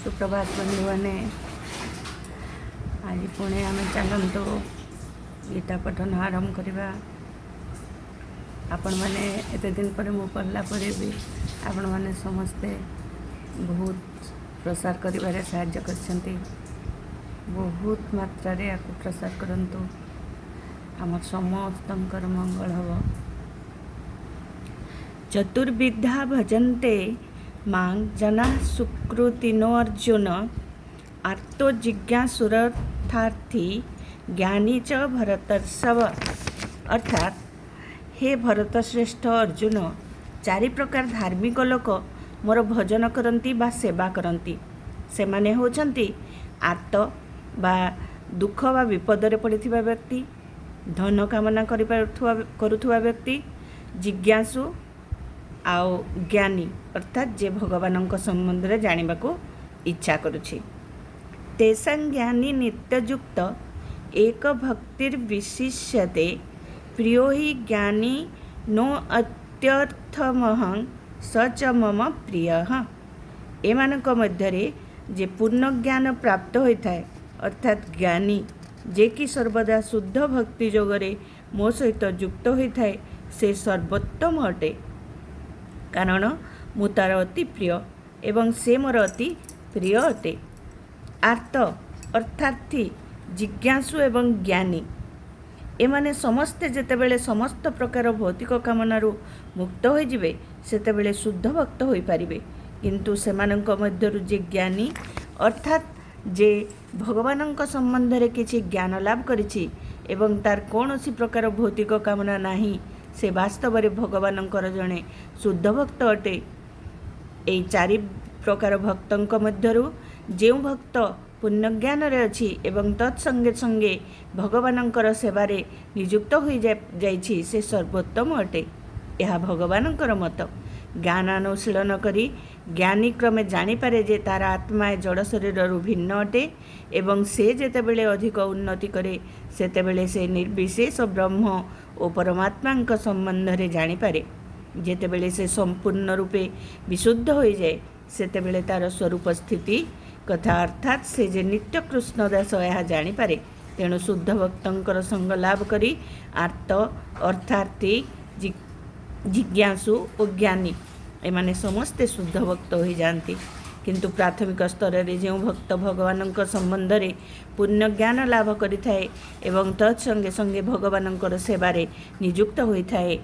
ସୁପ୍ରଭାତ ବନ୍ଧୁମାନେ। ଆଜି ପୁଣି ଆମେ ଚାଲନ୍ତୁ ଗୀତା ପଠନ ଆରମ୍ଭ କରିବା। ଆପଣମାନେ ଏତେ ଦିନ ପରେ ମୁଁ ପଢ଼ିଲା ପରେ ବି ଆପଣମାନେ ସମସ୍ତେ ବହୁତ ପ୍ରସାର କରିବାରେ ସାହାଯ୍ୟ କରିଛନ୍ତି। ବହୁତ ମାତ୍ରାରେ ୟାକୁ ପ୍ରସାର କରନ୍ତୁ, ଆମର ସମସ୍ତଙ୍କର ମଙ୍ଗଳ ହେବ। ଚତୁର୍ବିଧା ଭଜନ୍ତେ ମାଂ ଜନାଃ ସୁକୃତିନୋ ଅର୍ଜୁନ, ଆର୍ତ୍ତୋ ଜିଜ୍ଞାସୁରର୍ଥାର୍ଥୀ ଜ୍ଞାନୀ ଚ ଭରତର୍ଷଭ। ଅର୍ଥାତ୍ ହେ ଭରତଶ୍ରେଷ୍ଠ ଅର୍ଜୁନ, ଚାରି ପ୍ରକାର ଧାର୍ମିକ ଲୋକ ମୋର ଭଜନ କରନ୍ତି ବା ସେବା କରନ୍ତି। ସେମାନେ ହେଉଛନ୍ତି ଆର୍ତ୍ତ ବା ଦୁଃଖ ବା ବିପଦରେ ପଡ଼ିଥିବା ବ୍ୟକ୍ତି, ଧନ କାମନା କରୁଥିବା ବ୍ୟକ୍ତି, ଜିଜ୍ଞାସୁ ଆଉ ଜ୍ଞାନୀ, ଅର୍ଥାତ୍ ଯେ ଭଗବାନଙ୍କ ସମ୍ବନ୍ଧରେ ଜାଣିବାକୁ ଇଚ୍ଛା କରୁଛି। ତେଷାଂ ଜ୍ଞାନୀ ନିତ୍ୟଯୁକ୍ତ ଏକ ଭକ୍ତିର୍ବିଶିଷ୍ୟତେ, ପ୍ରିୟୋ ହି ଜ୍ଞାନୀ ନୋ ଅତ୍ୟର୍ଥମହଂ ସ ଚ ମମ ପ୍ରିୟଃ। ଏମାନଙ୍କ ମଧ୍ୟରେ ଯେ ପୂର୍ଣ୍ଣ ଜ୍ଞାନ ପ୍ରାପ୍ତ ହୋଇଥାଏ, ଅର୍ଥାତ୍ ଜ୍ଞାନୀ, ଯେ କି ସର୍ବଦା ଶୁଦ୍ଧ ଭକ୍ତି ଯୋଗରେ ମୋ ସହିତ ଯୁକ୍ତ ହୋଇଥାଏ, ସେ ସର୍ବୋତ୍ତମ ଅଟେ, କାରଣ ମୁଁ ତାର ଅତି ପ୍ରିୟ ଏବଂ ସେ ମୋର ଅତି ପ୍ରିୟ ଅଟେ। ଆର୍ତ୍ତ, ଅର୍ଥାର୍ଥୀ, ଜିଜ୍ଞାସୁ ଏବଂ ଜ୍ଞାନୀ, ଏମାନେ ସମସ୍ତେ ଯେତେବେଳେ ସମସ୍ତ ପ୍ରକାର ଭୌତିକ କାମନାରୁ ମୁକ୍ତ ହୋଇଯିବେ, ସେତେବେଳେ ଶୁଦ୍ଧ ଭକ୍ତ ହୋଇପାରିବେ। କିନ୍ତୁ ସେମାନଙ୍କ ମଧ୍ୟରୁ ଯେ ଜ୍ଞାନୀ, ଅର୍ଥାତ୍ ଯେ ଭଗବାନଙ୍କ ସମ୍ବନ୍ଧରେ କିଛି ଜ୍ଞାନ ଲାଭ କରିଛି ଏବଂ ତାର କୌଣସି ପ୍ରକାର ଭୌତିକ କାମନା ନାହିଁ, ସେ ବାସ୍ତବରେ ଭଗବାନଙ୍କର ଜଣେ ଶୁଦ୍ଧ ଭକ୍ତ ଅଟେ। ଏଇ ଚାରି ପ୍ରକାର ଭକ୍ତଙ୍କ ମଧ୍ୟରୁ ଯେଉଁ ଭକ୍ତ ପୂର୍ଣ୍ଣଜ୍ଞାନରେ ଅଛି ଏବଂ ତତ୍ ସଙ୍ଗେ ସଙ୍ଗେ ଭଗବାନଙ୍କର ସେବାରେ ନିଯୁକ୍ତ ହୋଇଯାଇଛି, ସେ ସର୍ବୋତ୍ତମ ଅଟେ। ଏହା ଭଗବାନଙ୍କର ମତ। ଜ୍ଞାନାନୁଶୀଳନ କରି ଜ୍ଞାନୀ କ୍ରମେ ଜାଣିପାରେ ଯେ ତାର ଆତ୍ମା ଏ ଜଡ଼ ଶରୀରରୁ ଭିନ୍ନ ଅଟେ ଏବଂ ସେ ଯେତେବେଳେ ଅଧିକ ଉନ୍ନତି କରେ, ସେତେବେଳେ ସେ ନିର୍ବିଶେଷ ବ୍ରହ୍ମ ଓ ପରମାତ୍ମାଙ୍କ ସମ୍ବନ୍ଧରେ ଜାଣିପାରେ। ଯେତେବେଳେ ସେ ସମ୍ପୂର୍ଣ୍ଣ ରୂପେ ବିଶୁଦ୍ଧ ହୋଇଯାଏ, ସେତେବେଳେ ତାର ସ୍ୱରୂପ ସ୍ଥିତି କଥା, ଅର୍ଥାତ୍ ସେ ଯେ ନିତ୍ୟ କୃଷ୍ଣ ଦାସ, ଏହା ଜାଣିପାରେ। ତେଣୁ ଶୁଦ୍ଧ ଭକ୍ତଙ୍କର ସଙ୍ଗ ଲାଭ କରି ଆର୍ତ୍ତ, ଅର୍ଥାର୍ଥୀ, ଜିଜ୍ଞାସୁ ଓ ଜ୍ଞାନୀ, ଏମାନେ ସମସ୍ତେ ଶୁଦ୍ଧ ଭକ୍ତ ହୋଇଯାଆନ୍ତି। କିନ୍ତୁ ପ୍ରାଥମିକ ସ୍ତରରେ ଯେଉଁ ଭକ୍ତ ଭଗବାନଙ୍କ ସମ୍ବନ୍ଧରେ ପୂର୍ଣ୍ଣ ଜ୍ଞାନ ଲାଭ କରିଥାଏ ଏବଂ ତତ୍ ସଙ୍ଗେ ସଙ୍ଗେ ଭଗବାନଙ୍କର ସେବାରେ ନିଯୁକ୍ତ ହୋଇଥାଏ,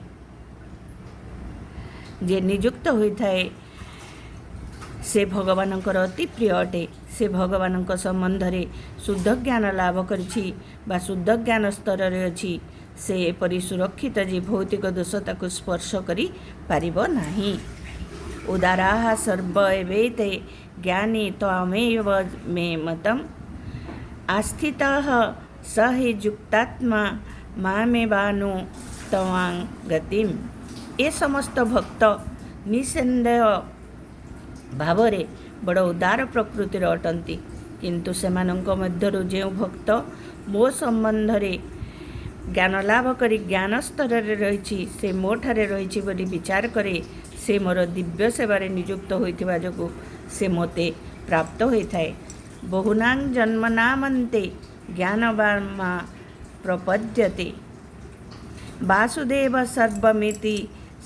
ଯେ ନିଯୁକ୍ତ ହୋଇଥାଏ, ସେ ଭଗବାନଙ୍କର ଅତି ପ୍ରିୟ ଅଟେ। ସେ ଭଗବାନଙ୍କ ସମ୍ବନ୍ଧରେ ଶୁଦ୍ଧ ଜ୍ଞାନ ଲାଭ କରିଛି ବା ଶୁଦ୍ଧ ଜ୍ଞାନ ସ୍ତରରେ ଅଛି। ସେ ଏପରି ସୁରକ୍ଷିତ ଯେ ଭୌତିକ ଦୋଷ ତାକୁ ସ୍ପର୍ଶ କରିପାରିବ ନାହିଁ। ଉଦାରାଃ ସର୍ବ ଏବୈତେ ଜ୍ଞାନୀ ତ୍ୱମେବ ମେ ମତମ୍, ଆସ୍ଥିତଃ ସ ହି ଯୁକ୍ତାତ୍ମା ମାମେବାନୁତ୍ତମାଂ ଗତିମ୍। ଏ ସମସ୍ତ ଭକ୍ତ ନିଃସନ୍ଦେହ ଭାବରେ ବଡ଼ ଉଦାର ପ୍ରକୃତିର ଅଟନ୍ତି। କିନ୍ତୁ ସେମାନଙ୍କ ମଧ୍ୟରୁ ଯେଉଁ ଭକ୍ତ ମୋ ସମ୍ବନ୍ଧରେ ଜ୍ଞାନ ଲାଭ କରି ଜ୍ଞାନ ସ୍ତରରେ ରହିଛି, ସେ ମୋ ଠାରେ ରହିଛି ବୋଲି ବିଚାର କରେ, ସେ ମୋର ଦିବ୍ୟ ସେବାରେ ନିଯୁକ୍ତ ହୋଇଥିବା ଯୋଗୁଁ ସେ ମୋତେ ପ୍ରାପ୍ତ ହୋଇଥାଏ। ବହୁନାଂ ଜନ୍ମନାମନ୍ତେ ଜ୍ଞାନବାନ୍ ମା ପ୍ରପଦ୍ୟତେ, ବାସୁଦେବ ସର୍ବମିତି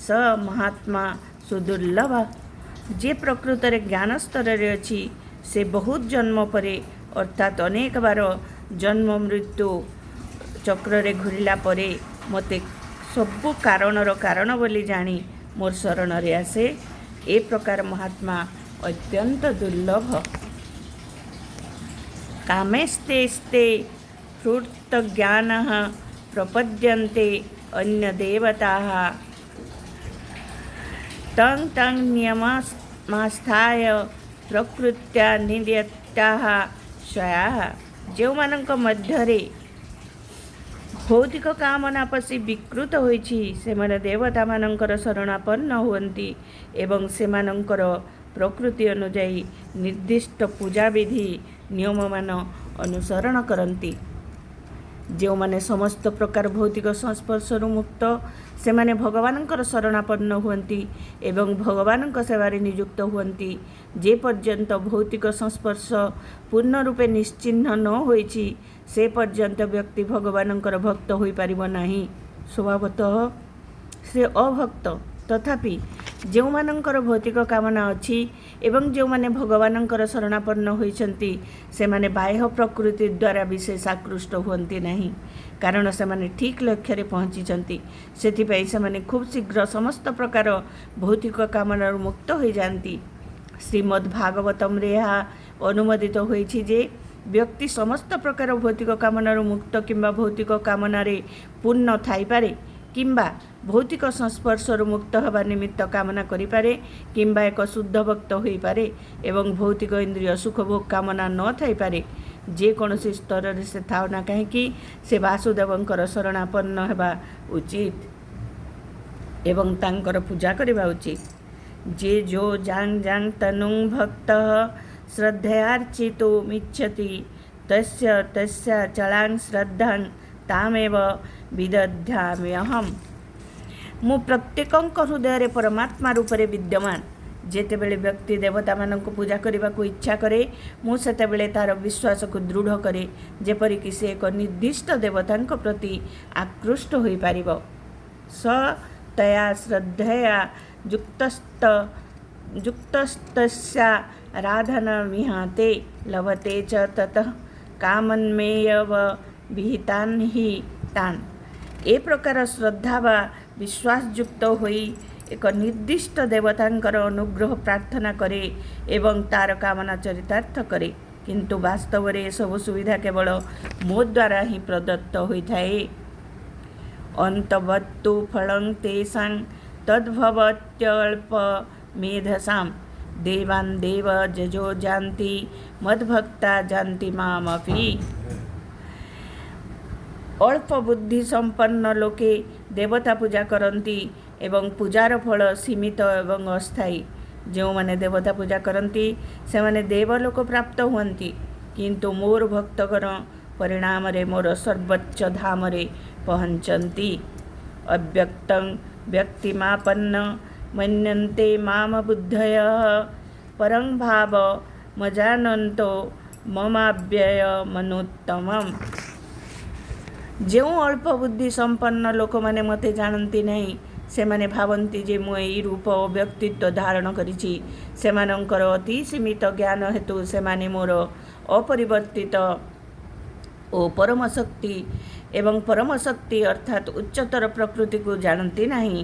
ସ ମହାତ୍ମା ସୁଦୁର୍ଲଭ। ଯେ ପ୍ରକୃତରେ ଜ୍ଞାନ ସ୍ତରରେ ଅଛି, ସେ ବହୁତ ଜନ୍ମ ପରେ, ଅର୍ଥାତ୍ ଅନେକ ବାର ଜନ୍ମ ମୃତ୍ୟୁ ଚକ୍ରରେ ଘୁରିଲା ପରେ ମୋତେ ସବୁ କାରଣର କାରଣ ବୋଲି ଜାଣି ମୋର ଶରଣରେ ଆସେ। ଏ ପ୍ରକାର ମହାତ୍ମା ଅତ୍ୟନ୍ତ ଦୁର୍ଲଭ। କାମେସ୍ତେସ୍ତେ ଫୃତଜ୍ଞାନ ପ୍ରପଦ୍ୟନ୍ତେ ଅନ୍ୟ ଦେବତାଃ, ତଂ ତଂ ନିୟମମାସ୍ଥାୟ ପ୍ରକୃତ୍ୟା ନିୟତାଃ ସ୍ୱୟା। ଯେଉଁମାନଙ୍କ ମଧ୍ୟରେ ଭୌତିକ କାମନା ପଶି ବିକୃତ ହୋଇଛି, ସେମାନେ ଦେବତାମାନଙ୍କର ଶରଣାପନ୍ନ ହୁଅନ୍ତି ଏବଂ ସେମାନଙ୍କର ପ୍ରକୃତି ଅନୁଯାୟୀ ନିର୍ଦ୍ଦିଷ୍ଟ ପୂଜାବିଧି ନିୟମମାନ ଅନୁସରଣ କରନ୍ତି। ଯେଉଁମାନେ ସମସ୍ତ ପ୍ରକାର ଭୌତିକ ସଂସ୍ପର୍ଶରୁ ମୁକ୍ତ, ସେମାନେ ଭଗବାନଙ୍କର ଶରଣାପନ୍ନ ହୁଅନ୍ତି ଏବଂ ଭଗବାନଙ୍କ ସେବାରେ ନିଯୁକ୍ତ ହୁଅନ୍ତି। ଯେ ପର୍ଯ୍ୟନ୍ତ ଭୌତିକ ସଂସ୍ପର୍ଶ ପୂର୍ଣ୍ଣ ରୂପେ ନିଶ୍ଚିହ୍ନ ନ ହୋଇଛି, ସେ ପର୍ଯ୍ୟନ୍ତ ବ୍ୟକ୍ତି ଭଗବାନଙ୍କର ଭକ୍ତ ହୋଇପାରିବ ନାହିଁ। ସ୍ୱଭାବତଃ ସେ ଅଭକ୍ତ। ତଥାପି ଯେଉଁମାନଙ୍କର ଭୌତିକ କାମନା ଅଛି ଏବଂ ଯେଉଁମାନେ ଭଗବାନଙ୍କର ଶରଣାପନ୍ନ ହୋଇଛନ୍ତି, ସେମାନେ ବାହ୍ୟ ପ୍ରକୃତି ଦ୍ୱାରା ବିଶେଷ ଆକୃଷ୍ଟ ହୁଅନ୍ତି ନାହିଁ, କାରଣ ସେମାନେ ଠିକ୍ ଲକ୍ଷ୍ୟରେ ପହଞ୍ଚିଛନ୍ତି। ସେଥିପାଇଁ ସେମାନେ ଖୁବ୍ ଶୀଘ୍ର ସମସ୍ତ ପ୍ରକାର ଭୌତିକ କାମନାରୁ ମୁକ୍ତ ହୋଇଯାଆନ୍ତି। ଶ୍ରୀମଦ୍ ଭାଗବତମରେ ଏହା ଅନୁମୋଦିତ ହୋଇଛି ଯେ ବ୍ୟକ୍ତି ସମସ୍ତ ପ୍ରକାର ଭୌତିକ କାମନାରୁ ମୁକ୍ତ କିମ୍ବା ଭୌତିକ କାମନାରେ ପୂର୍ଣ୍ଣ ଥାଇପାରେ, କିମ୍ବା ଭୌତିକ ସଂସ୍ପର୍ଶରୁ ମୁକ୍ତ ହେବା ନିମିତ୍ତ କାମନା କରିପାରେ, କିମ୍ବା ଏକ ଶୁଦ୍ଧ ଭକ୍ତ ହୋଇପାରେ ଏବଂ ଭୌତିକ ଇନ୍ଦ୍ରିୟ ସୁଖଭୋଗ କାମନା ନ ଥାଇପାରେ। ଯେକୌଣସି ସ୍ତରରେ ସେ ଥାଉ ନା କାହିଁକି, ସେ ବାସୁଦେବଙ୍କର ଶରଣାପନ୍ନ ହେବା ଉଚିତ ଏବଂ ତାଙ୍କର ପୂଜା କରିବା ଉଚିତ। ଯେ ଯୋ ଯାଂ ଯାଂ ତନୁଂ ଭକ୍ତ ଶ୍ରଦ୍ଧୟାର୍ଚିତୁମିଚ୍ଛତି, ତସ୍ୟ ତସ୍ୟାଚଳାଂ ଶ୍ରଦ୍ଧାଂ ତାମେବ ବିଦଧ୍ୟାମ୍ୟହମ୍। ମୁଁ ପ୍ରତ୍ୟେକଙ୍କ ହୃଦୟରେ ପରମାତ୍ମା ରୂପରେ ବିଦ୍ୟମାନ। ଯେତେବେଳେ ବ୍ୟକ୍ତି ଦେବତାମାନଙ୍କୁ ପୂଜା କରିବାକୁ ଇଚ୍ଛା କରେ, ମୁଁ ସେତେବେଳେ ତା'ର ବିଶ୍ୱାସକୁ ଦୃଢ଼ କରେ, ଯେପରିକି ସେ ଏକ ନିର୍ଦ୍ଦିଷ୍ଟ ଦେବତାଙ୍କ ପ୍ରତି ଆକୃଷ୍ଟ ହୋଇପାରିବ। ସ ତୟା ଶ୍ରଦ୍ଧୟା ଯୁକ୍ତସ୍ତସ୍ୟାରାଧନମିହତେ ଲଭତେ ଚ ତତଃ କାମନ୍ମେୟବ ବିହିତାନ୍ ହି ତାନ୍। ଏ ପ୍ରକାର ଶ୍ରଦ୍ଧା ବା ବିଶ୍ୱାସଯୁକ୍ତ ହୋଇ ଏକ ନିର୍ଦ୍ଦିଷ୍ଟ ଦେବତାଙ୍କର ଅନୁଗ୍ରହ ପ୍ରାର୍ଥନା କରେ ଏବଂ ତା'ର କାମନା ଚରିତାର୍ଥ କରେ। କିନ୍ତୁ ବାସ୍ତବରେ ଏସବୁ ସୁବିଧା କେବଳ ମୋ ଦ୍ୱାରା ହିଁ ପ୍ରଦତ୍ତ ହୋଇଥାଏ। ଅନ୍ତବତ୍ତୁ ଫଳଂ ତେଷାଂ ତଦ୍ଭବତ୍ୟଳ୍ପ ମେଧସାಂ, ଦେବାନ୍ ଦେବ ଯଜୋ ଯାନ୍ତି ମଦ୍ଭକ୍ତା ଯାନ୍ତି ମାମପି। ଅଳ୍ପ ବୁଦ୍ଧି ସମ୍ପନ୍ନ ଲୋକେ ଦେବତା ପୂଜା କରନ୍ତି ଏବଂ ପୂଜାର ଫଳ ସୀମିତ ଏବଂ ଅସ୍ଥାୟୀ। ଯେଉଁମାନେ ଦେବତା ପୂଜା କରନ୍ତି, ସେମାନେ ଦେବଲୋକ ପ୍ରାପ୍ତ ହୁଅନ୍ତି, କିନ୍ତୁ ମୋର ଭକ୍ତଗଣ ପରିଣାମରେ ମୋର ସର୍ବୋଚ୍ଚ ଧାମରେ ପହଞ୍ଚନ୍ତି। ଅବ୍ୟକ୍ତଂ ବ୍ୟକ୍ତିମାପନ୍ନ ମନ୍ୟନ୍ତେ ମାମ ବୁଦ୍ଧୟଃ, ପରଂ ଭାବ ମଜାନନ୍ତୋ ମମାବ୍ୟୟମନୁତ୍ତମମ୍। ଯେଉଁ ଅଳ୍ପ ବୁଦ୍ଧି ସମ୍ପନ୍ନ ଲୋକମାନେ ମୋତେ ଜାଣନ୍ତି ନାହିଁ, ସେମାନେ ଭାବନ୍ତି ଯେ ମୁଁ ଏହି ରୂପ ଓ ବ୍ୟକ୍ତିତ୍ୱ ଧାରଣ କରିଛି। ସେମାନଙ୍କର ଅତି ସୀମିତ ଜ୍ଞାନ ହେତୁ ସେମାନେ ମୋର ଅପରିବର୍ତ୍ତିତ ଓ ପରମ ଶକ୍ତି ଏବଂ ପରମ ଶକ୍ତି ଅର୍ଥାତ୍ ଉଚ୍ଚତର ପ୍ରକୃତିକୁ ଜାଣନ୍ତି ନାହିଁ।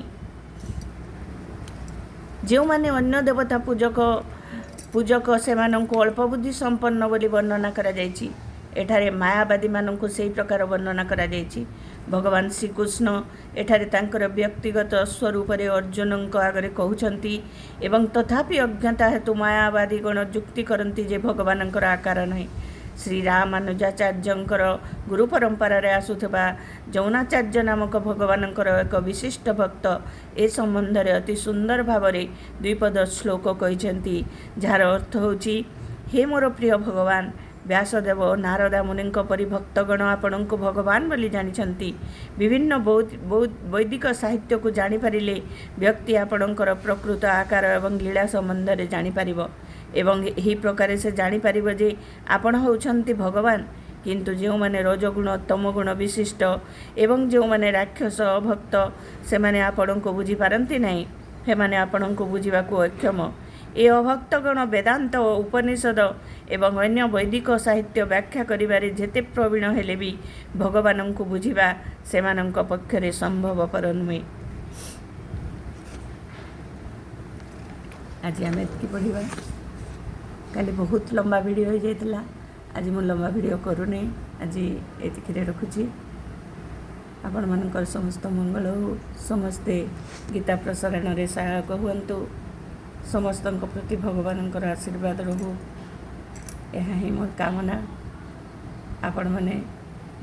ଯେଉଁମାନେ ଅନ୍ୟ ଦେବତା ପୂଜକ, ସେମାନଙ୍କୁ ଅଳ୍ପ ବୁଦ୍ଧି ସମ୍ପନ୍ନ ବୋଲି ବର୍ଣ୍ଣନା କରାଯାଇଛି। ଏଠାରେ ମାୟାବାଦୀମାନଙ୍କୁ ସେହି ପ୍ରକାର ବର୍ଣ୍ଣନା କରାଯାଇଛି। ଭଗବାନ ଶ୍ରୀକୃଷ୍ଣ ଏଠାରେ ତାଙ୍କର ବ୍ୟକ୍ତିଗତ ସ୍ୱରୂପରେ ଅର୍ଜୁନଙ୍କ ଆଗରେ କହୁଛନ୍ତି ଏବଂ ତଥାପି ଅଜ୍ଞତା ହେତୁ ମାୟାବାଦୀଗଣ ଯୁକ୍ତି କରନ୍ତି ଯେ ଭଗବାନଙ୍କର ଆକାର ନାହିଁ। ଶ୍ରୀରାମାନୁଜାଚାର୍ଯ୍ୟଙ୍କର ଗୁରୁ ପରମ୍ପରାରେ ଆସୁଥିବା ଯୌନାଚାର୍ଯ୍ୟ ନାମକ ଭଗବାନଙ୍କର ଏକ ବିଶିଷ୍ଟ ଭକ୍ତ ଏ ସମ୍ବନ୍ଧରେ ଅତି ସୁନ୍ଦର ଭାବରେ ଦ୍ୱିପଦ ଶ୍ଲୋକ କହିଛନ୍ତି, ଯାହାର ଅର୍ଥ ହେଉଛି, ହେ ମୋର ପ୍ରିୟ ଭଗବାନ, ବ୍ୟାସଦେବ ଓ ନାରଦା ମୁନିଙ୍କ ପରି ଭକ୍ତଗଣ ଆପଣଙ୍କୁ ଭଗବାନ ବୋଲି ଜାଣିଛନ୍ତି। ବିଭିନ୍ନ ବୈଦିକ ସାହିତ୍ୟକୁ ଜାଣିପାରିଲେ ବ୍ୟକ୍ତି ଆପଣଙ୍କର ପ୍ରକୃତ ଆକାର ଏବଂ ଲୀଳା ସମ୍ବନ୍ଧରେ ଜାଣିପାରିବ ଏବଂ ଏହି ପ୍ରକାରେ ସେ ଜାଣିପାରିବ ଯେ ଆପଣ ହେଉଛନ୍ତି ଭଗବାନ। କିନ୍ତୁ ଯେଉଁମାନେ ରଜଗୁଣ ତମଗୁଣ ବିଶିଷ୍ଟ ଏବଂ ଯେଉଁମାନେ ରାକ୍ଷସ ଅଭକ୍ତ, ସେମାନେ ଆପଣଙ୍କୁ ବୁଝିପାରନ୍ତି ନାହିଁ। ସେମାନେ ଆପଣଙ୍କୁ ବୁଝିବାକୁ ଅକ୍ଷମ। ଏ ଅଭକ୍ତଗଣ ବେଦାନ୍ତ ଓ ଉପନିଷଦ ଏବଂ ଅନ୍ୟ ବୈଦିକ ସାହିତ୍ୟ ବ୍ୟାଖ୍ୟା କରିବାରେ ଯେତେ ପ୍ରବୀଣ ହେଲେ ବି ଭଗବାନଙ୍କୁ ବୁଝିବା ସେମାନଙ୍କ ପକ୍ଷରେ ସମ୍ଭବପର ନୁହେଁ। ଆଜି ଆମେ ଏତିକି ପଢ଼ିବା। କାଲି ବହୁତ ଲମ୍ବା ଭିଡ଼ିଓ ହୋଇଯାଇଥିଲା। ଆଜି ମୁଁ ଲମ୍ବା ଭିଡ଼ିଓ କରୁନି, ଆଜି ଏତିକିରେ ରଖୁଛି। ଆପଣମାନଙ୍କର ସମସ୍ତ ମଙ୍ଗଳ ହେଉ। ସମସ୍ତେ ଗୀତା ପ୍ରସାରଣରେ ସହାୟକ ହୁଅନ୍ତୁ। ସମସ୍ତଙ୍କ ପ୍ରତି ଭଗବାନଙ୍କର ଆଶୀର୍ବାଦ ରହୁ, ଏହା ହିଁ ମୋର କାମନା। ଆପଣମାନେ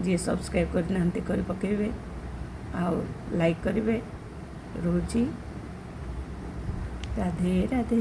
ଯିଏ ସବସ୍କ୍ରାଇବ୍ କରିନାହାନ୍ତି, କରି ପକାଇବେ ଆଉ ଲାଇକ୍ କରିବେ। ରହୁଛି, ରାଧେ ରାଧେ।